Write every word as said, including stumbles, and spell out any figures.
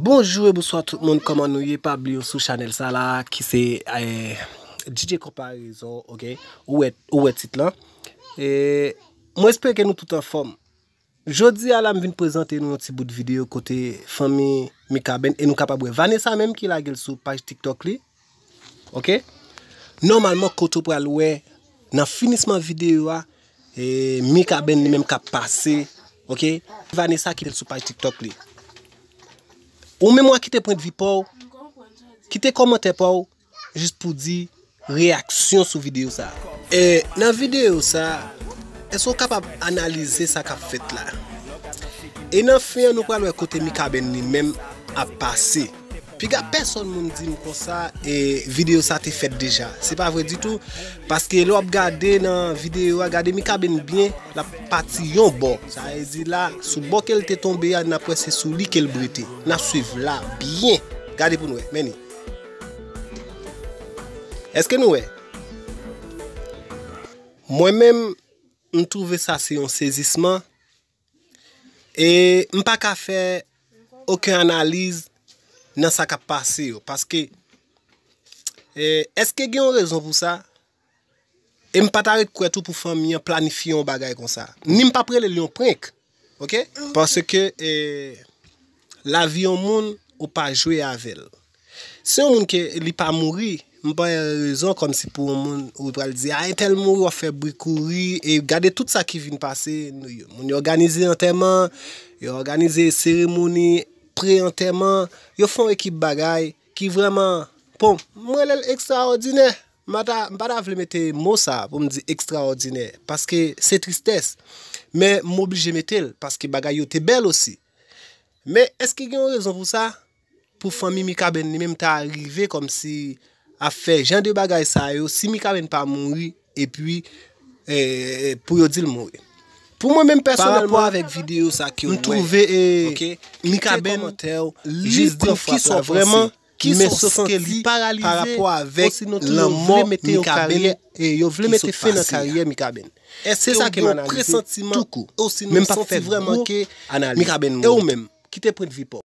Bonjou e bonswa tout moun, kòman nou ye? Pa bliye w sou chanèl sa la ki se eh, D J Konparezon, oke? Ou wè, ou wè tit lan. E mwen espere ke nou tout anfòm. Jodi a la m vin prezante nou yon ti bout videyo kote fanmi Mikaben e nou kapab wè Vanessa menm ki lage l sou paj TikTok li. Oke? Nòmalman kote w pral wè nan finisman videyo a, e Mikaben li menm k ap pase, oke? Vanessa kite l sou paj TikTok li. Ou menm w a kite pwendvi pa w, kite kòmantè pa w, jis pou di reyaksyon sou videyo sa. E nan videyo sa, èske w kapab analize sa k ap fèt la? E nan fen an, nou pral wè kote Mikaben li menm ap pase. Piga pèsonn moun di m konsa, e videyo sa te fèt deja. Se pa vre ditou, paske lè w ap gade nan videyo a, gade Mikaben byen, l ap pati yon bò. Sa vle di la, sou bò ke l te tonbe a, n ap wè se sou li ke l brete. N ap swiv la byen. Gade pou n wè, men ni. Èske nou wè? Mwen menm, m twouve sa se yon sezisman. E m pa ka fè okenn analiz nan sa k ap pase yo. Paske, e, èske gen yon rezon pou sa? E m pa ta ret kwè tou pou fanmi an planifye yon bagay konsa. Ni m p ap rele l yon prank. Oke? Paske, e, lavi yon moun, ou pa jwe avè l. Si yon moun ke li pa mouri, m pa wè rezon kòmsi pou yon moun ou pral di, a, entèl mouri, w ap fè bri kouri, e gade tout sa ki vin pase, nou, yo, moun yo òganize antèman, yo òganize seremoni pre-antèman, yo fè yon ekip bagay ki vrèman, bon, m rele l ekstraòdinè. M pa ta, m pa ta vle mete mo sa pou m di ekstraòdinè, paske se tristès. Men m oblije mete l, paske bagay yo te bèl osi. Men èske gen yon rezon pou sa? Pou fanmi Mikaben li menm ta rive kòmsi ap fè jan de bagay sa yo, si Mikaben pa mouri, epi, eh, pou yo di l mouri. Pou mwen menm pèsonèlman, avèk videyo sa ke m twouve, eh, oke, Mikaben jis di m ki sa w vrèman, men sof ke li paralize, osinon tou yo vle mete yon karyè, e yo vle mete fen nan karyè Mikaben. Se sa ke m analize tou kou. Men m p ap fè gwo analiz. E ou menm, kite pwendvi pa w.